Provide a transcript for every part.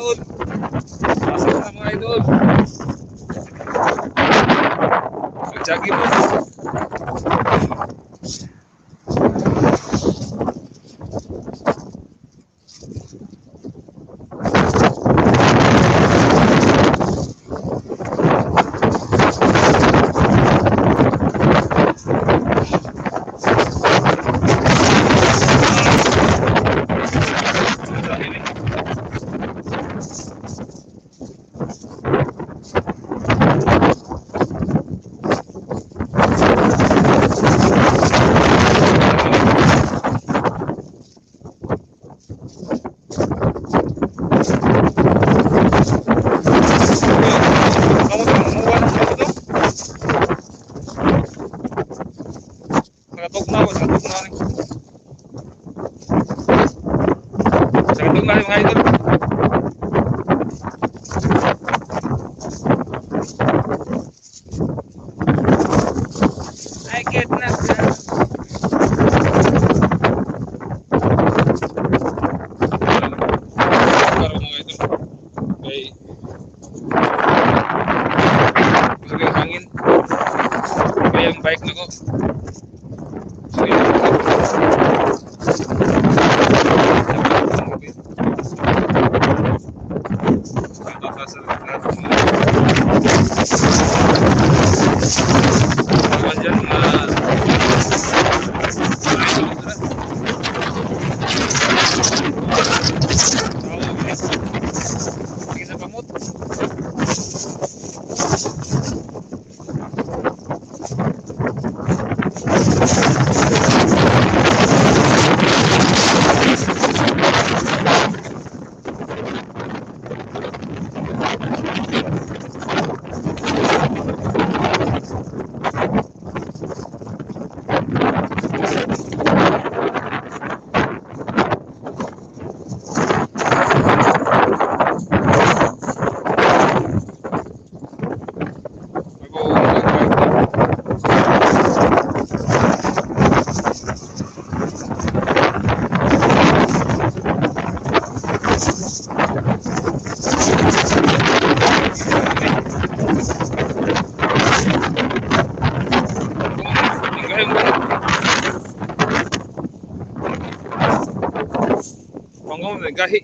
Idol. Pasok na, mga idol. Mag-jogging mo. Jogging eh. Kamu to, mamuha ng kamu to. Nakatugma ko, nakatugma ni. Sa katugma ni, mga idol. I get knocked down. Pero, mga idol. Kay gusto yung hangin. Kaya ang bike na ko. Sige. Shoutout sa lahat ng mga mga dyan, mga idol ko na. Tao, eh. Sige sa pamot. May buong bike na. Ang gayong gamot. Pangong gahi.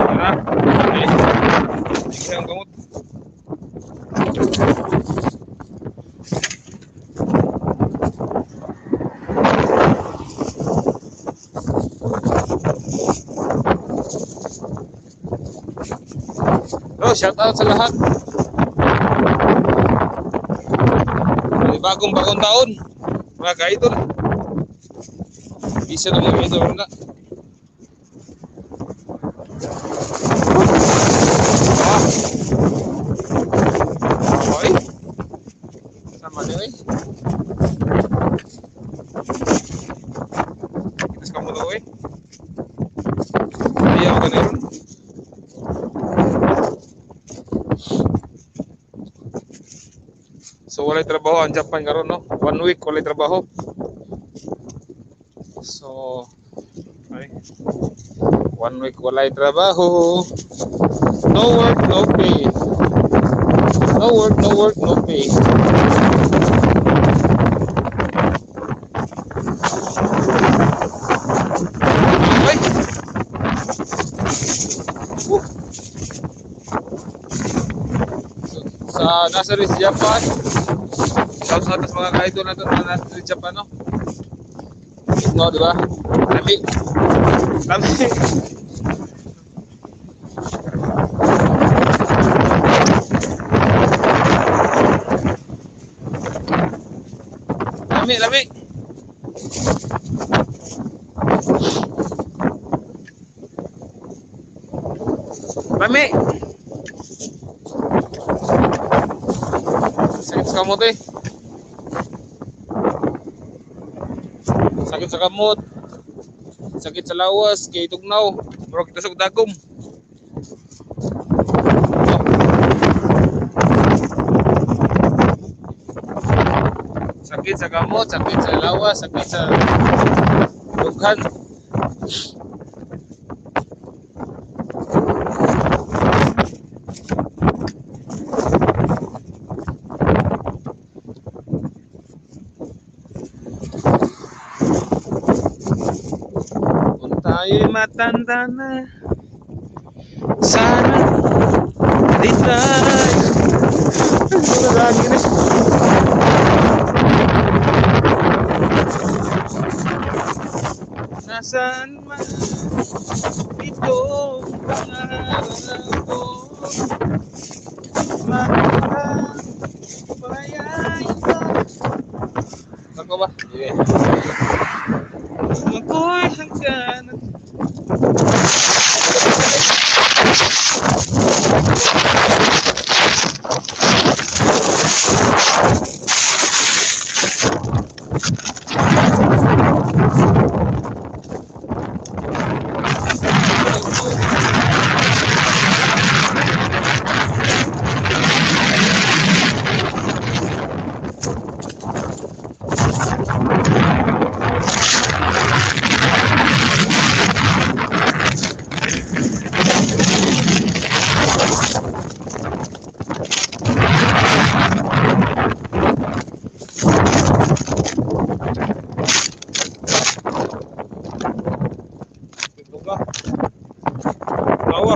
Tara. Okay. Ang gamot. Oh, shout out sa lahat. May bagong bagong taon, mga ka-idol. Bisa na, mga idol na. Ah. Okay. Sama ni eh. Kita sa kamo eh. Ayaw ka na ron. So walay trabaho ang Japan karon, no. One week walay trabaho. So ay, one week walay trabaho. No work, no pay. No work, no work, no pay. Ay! Woo! So, sa nasa rin sa Japan, shout out sa mga ka-idol natin na nasa rin Japan, no? No, di ba? Lami. Lami. Lami, lami. Lami. Sakit sa kamote. Sakit sa kamot, sakit sa lawas, kay tugnaw, murag kita sa dagom. Oh. Sakit sa kamot, sakit sa lawas, sakit sa dughan. Kung tayo'y matanda na, sana di tayo. Lagi na. Nasaan man itong pangarap ko, makita kaya ito. Ako ba? Sige. Ako'y hanggan. Ito ka. Tawa.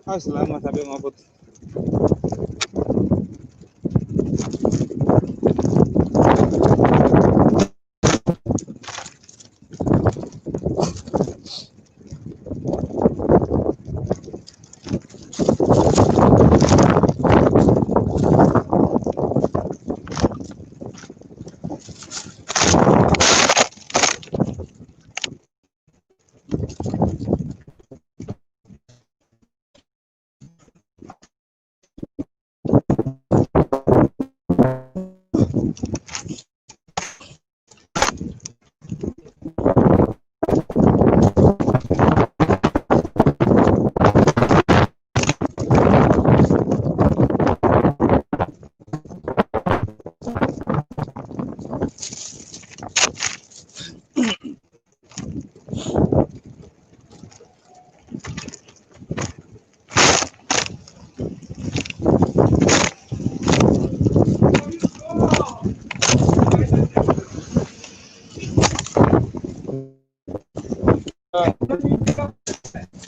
Ah, salamat sabi mga bot.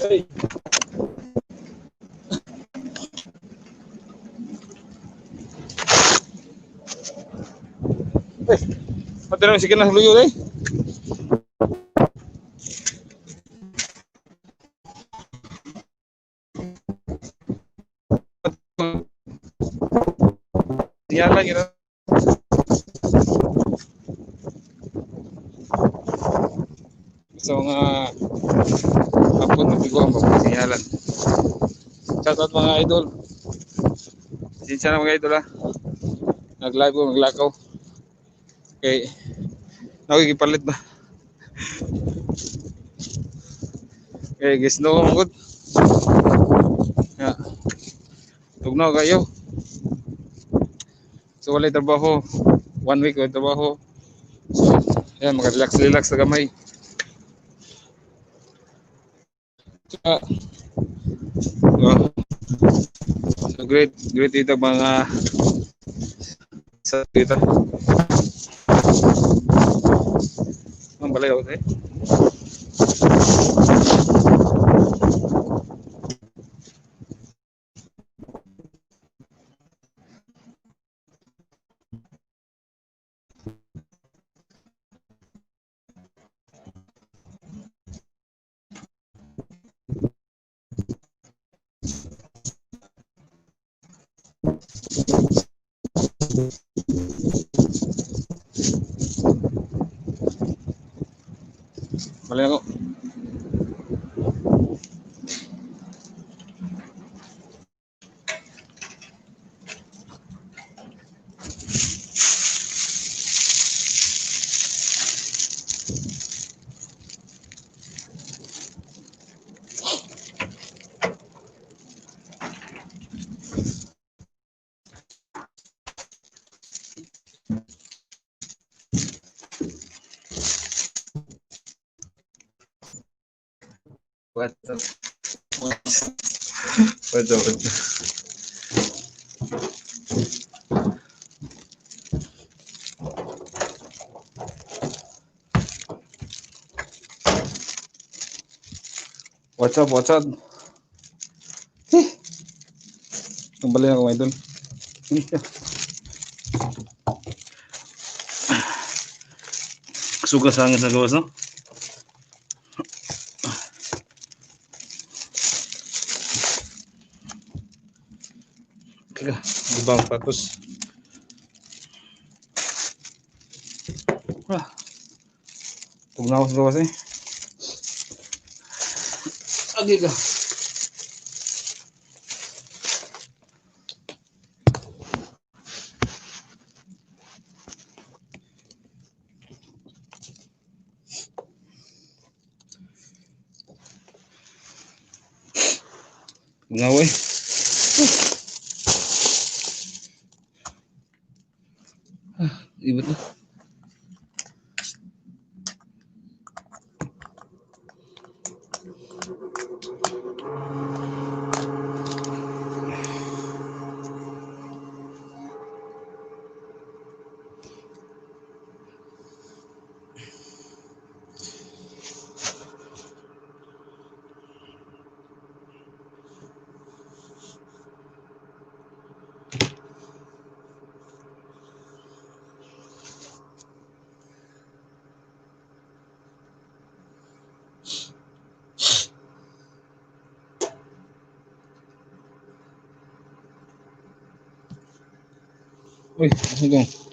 Hey. Eh, pati naman sige na luyo eh. Siyalan gitu. Sa mga hapon mabigo ang pagkasinyalan. Shout out mga idol. Pasensya na mga idol ha. Nag-live ko, naglakaw. Okay. Nakikipalit ba? Okay, guys, no good. Ya. Tugnaw kayo. So walay trabaho. One week walay trabaho. So, yan, maka-relax-relax na gamay. So, oh. So great, great dito mga sa dito. Balay ako eh. Balay ako. What's up? What's up? What's up? What's up? What's up? Eh. Ang balay ako, idol. Suka sa hangin sa gawas, no? Teka, ibang patos. Ah. Tugnaw sa gawas eh. Agi ka. Tugnaw eh. Ah, ibot na. Uy, ano to?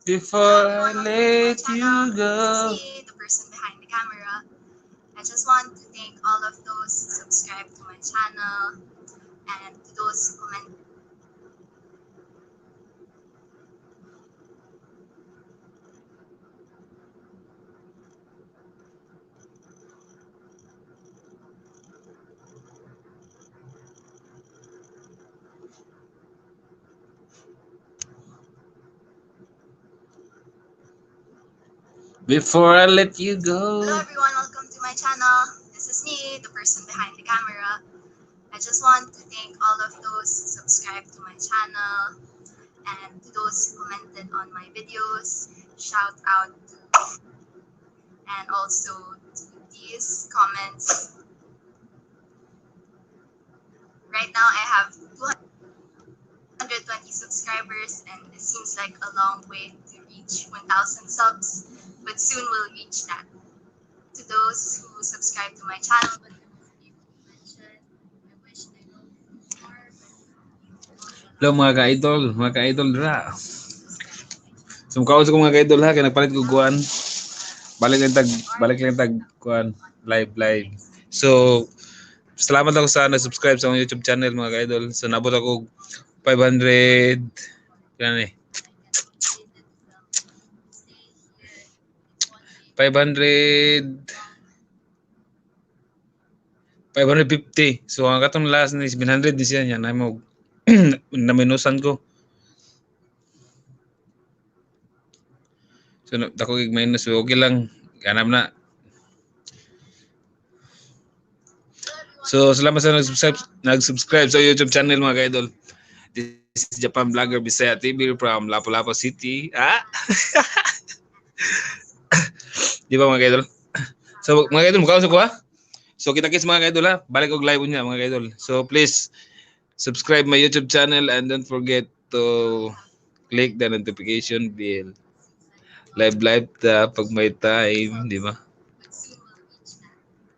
Before Hello I everyone, welcome to my let you channel. This is go. me, the person behind the camera. I just want to thank all of those who subscribe to my channel and to those who comment. Before I let you Hello go. everyone, welcome to my channel. This is me, the person behind the camera. I just want to thank all of those who subscribe to my channel and to those who commented on my videos. Shout out to and also to these comments. Right now I have 220 subscribers and it seems like a long way to reach 1,000 subs, but soon we'll reach that. To those who subscribe to my channel but I wasn't able to mention, I wish I wrote more, but Hello you mga ka-idol ra. all subscribe to my channel. So mukaon sa ko, mga ka-idol, ha, kay nagpalit ko kuan. Balik lang tag kuan live live. So salamat ako sa nag-subscribe sa akong YouTube channel, mga ka-idol. So naabot ako 500 kailan eh? 500 550. So ang katong last ni 700 ni siya niya na mo naminusan ko. So dako gig minus, so okay lang. Ganap na. So salamat sa nag-subscribe sa YouTube channel, mga ka-idol. This is Japan Vlogger Bisaya TV from Lapu-Lapu City. Ah! Di ba, mga ka-idol? So mga ka-idol, mukha sa ko ha? So kita kits, mga ka-idol, ha. Balik og live unya, mga ka-idol. So please subscribe my YouTube channel and don't forget to click the notification bell. Live live ta pag may time, di ba?